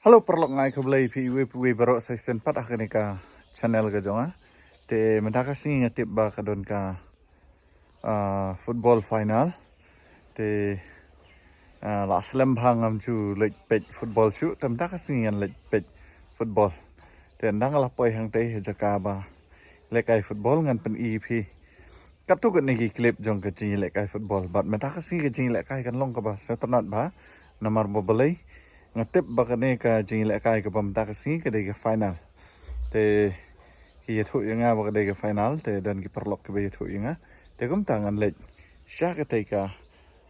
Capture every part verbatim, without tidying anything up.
Hello paralok, nga ai khublei phi iwei pa iwei baroh sa shisien pat ha kane ka channel ka jong nga. Te mynta ka sngi nga tip ba ka don ka, ah, football final. Te, ah, la slem bha ngam ju leit peit football shuh, te mynta ka sngi ngan leit peit football. Te ynda nga la poi hangtei ha jaka ba lehkai football ngan pyni ïa phi katto katne ki clip jong ka jingïalehkai football. Bad mynta ka sngi ka jingïalehkai kan long kaba sngewtynnat bha, namar ba balei, nga tip ba kane ka jingïalehkai kaba mynta ka sngi ka dei ka final. Te ki ïathuh ïa nga ba ka dei ka final, te don ki paralok kiba ïathuh ïa nga. Te kumta ngan leit sha katei ka,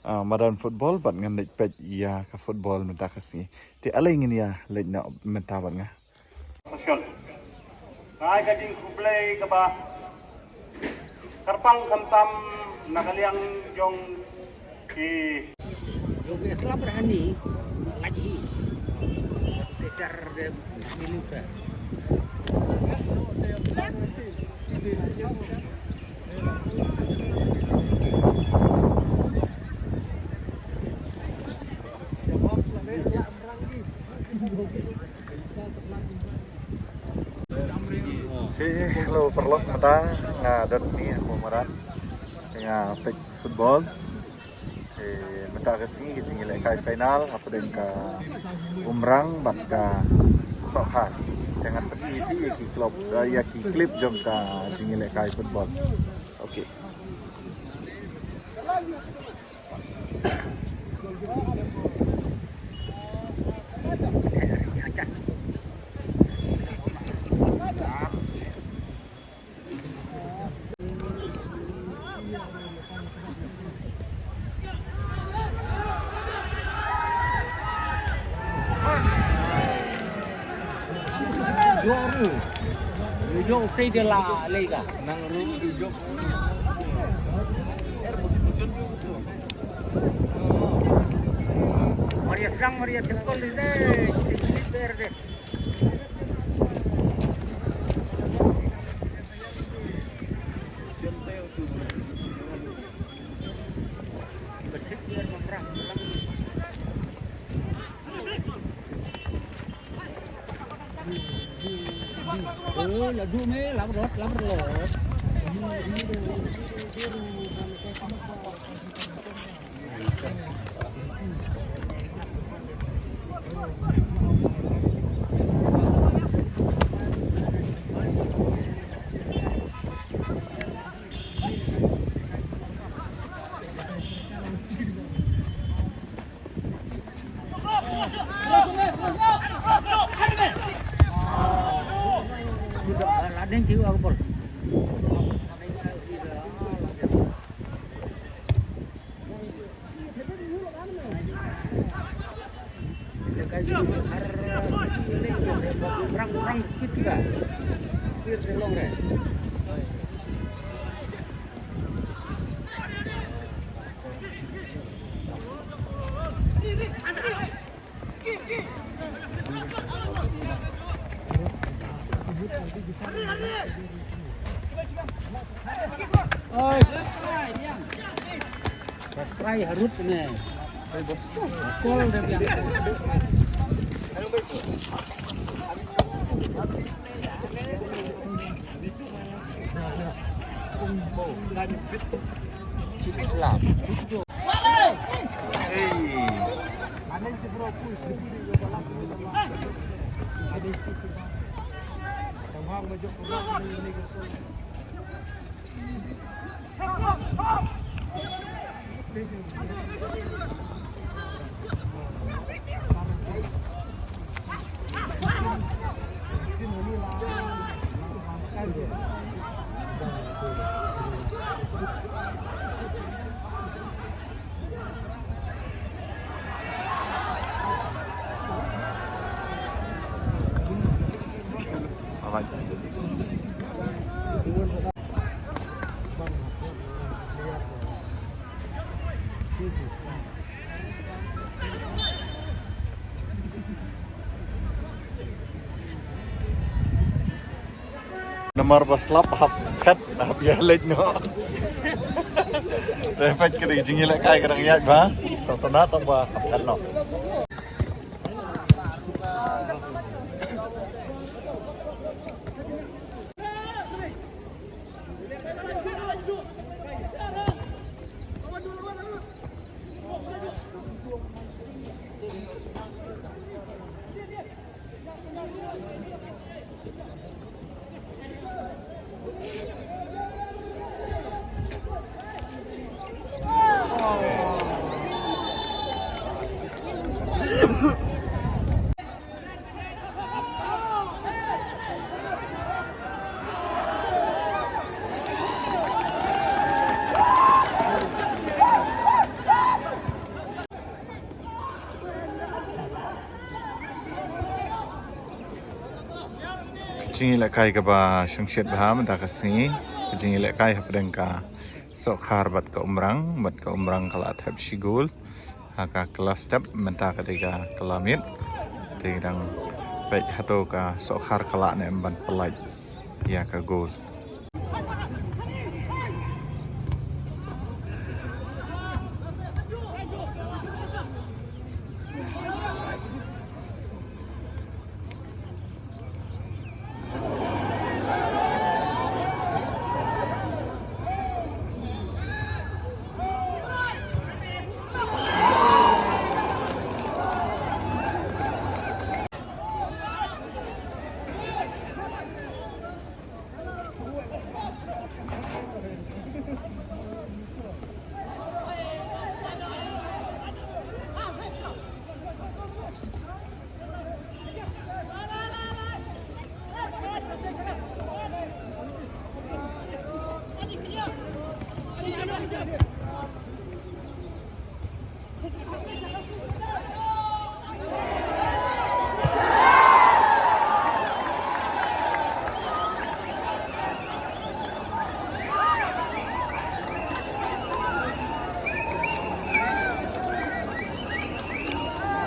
ah, madan football bad ngan leit peit ïa ka football mynta ka sngi. Te ale ngin ïa leit noh mynta bad nga. Session. Nga ai ka jingkhublei kaba kyrpang khamtam na ka liang jong ki. Jong ki Islam Rohani lagi. Teacher de Miluka. Te hello paralok, mynta nga don hangne ha Umrang. Te nga peit football. Te mynta ka sngi ka jingïalehkai final hapdeng ka Umrang bad ka Sohkhar. Te ngan pyni ïa ki club, eh, ïa ki clip jong ka jingïalehkai football. Okay. Jok ru. Jok tei de la lega. Nang ru jok. Maria serang, Maria cekol de. Verde. Rang, rang speed juga. Speed long re. Oi. Subscribe harus ni. Kol dia bilang. Namar ba slap hap phet hap ïa leit noh. Te phet ka dei jingïalehkai ka dang ïaid ba. Sngewtynnat tang ba hap phet noh. Jingïalehkai kaba shongshit bha mynta ka sngi, ka jingïalehkai hapdeng ka Sohkhar bad ka Umrang, bad ka Umrang ka la thep shi gol ha ka kylla step, mynta ka dei ka kylla miet. Te dang peit hato ka Sohkhar ka lah ne em ban pyllait ïa ka gol.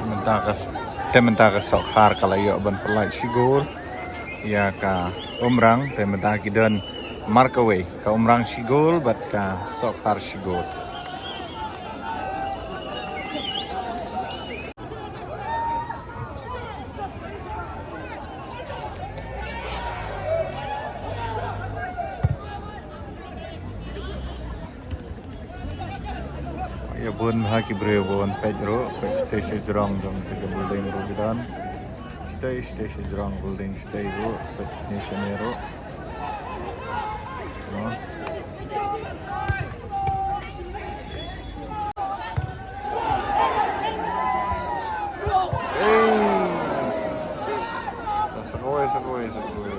Mynta ka s-, te mynta ka Sohkhar ka la ïoh ban pyllait shi gol ïa ka Umrang, te mynta ki don markawei, ka Umrang shi gol bad ka Sohkhar shi gol. Ïa bun ha ki briew bun peit ruh, peit shatei sha jrong jong ka building ruh ki don. Shatei, shatei sha jrong building shatei ruh, peit ne shane ruh. No. Hey. Sa kawei, sa kawei, sa kawei.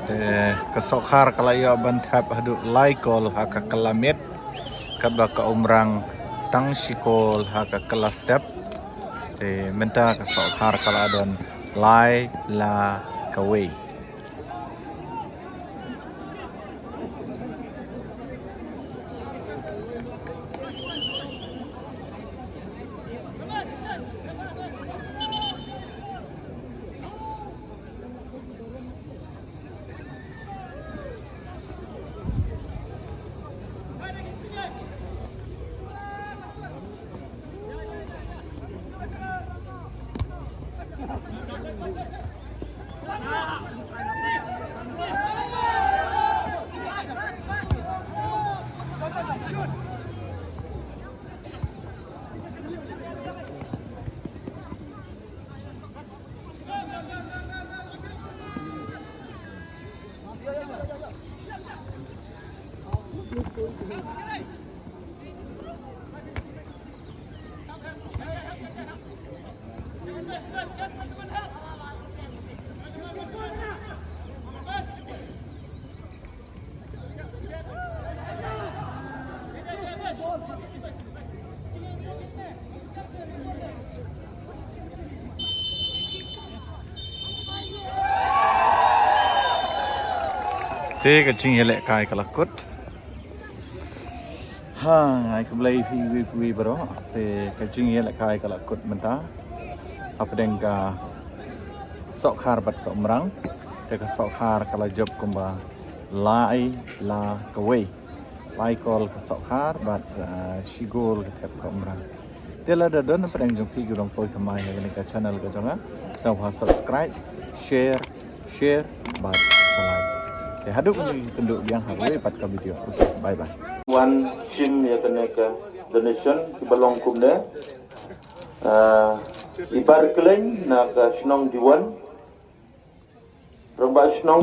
Te ka Sohkhar ka la ïoh ban thep haduh lai kol ha ka kylla miet, katba ka Umrang tang shi kol ha ka kylla step. Te mynta ka Sohkhar ka la don lai la kawei. Te ka jingïalehkai ka la kut. Ha, ngai khublei phi wei phi wei baroh. Te ka jingïalehkai ka la kut mynta hapdeng ka Sohkhar bad ka Umrang. Te ka Sohkhar ka la jop kumba lai la kawei. Lai kol ka Sohkhar bad, ah, shi gol ka thep ka Umrang. Te lada don na pdeng jong phi ki ba dang poi thymmai ha kane ka channel ka jong nga, sngewbha subscribe, share, share bad like. Te haduh ban ïakynduh biang ha kawei pat ka video. Okay, bye bye. Wan shim ïa kane ka donation kiba long kumne. Ah, i Bar Kylleiñ na ka shnong Diwon. Rangbah shnong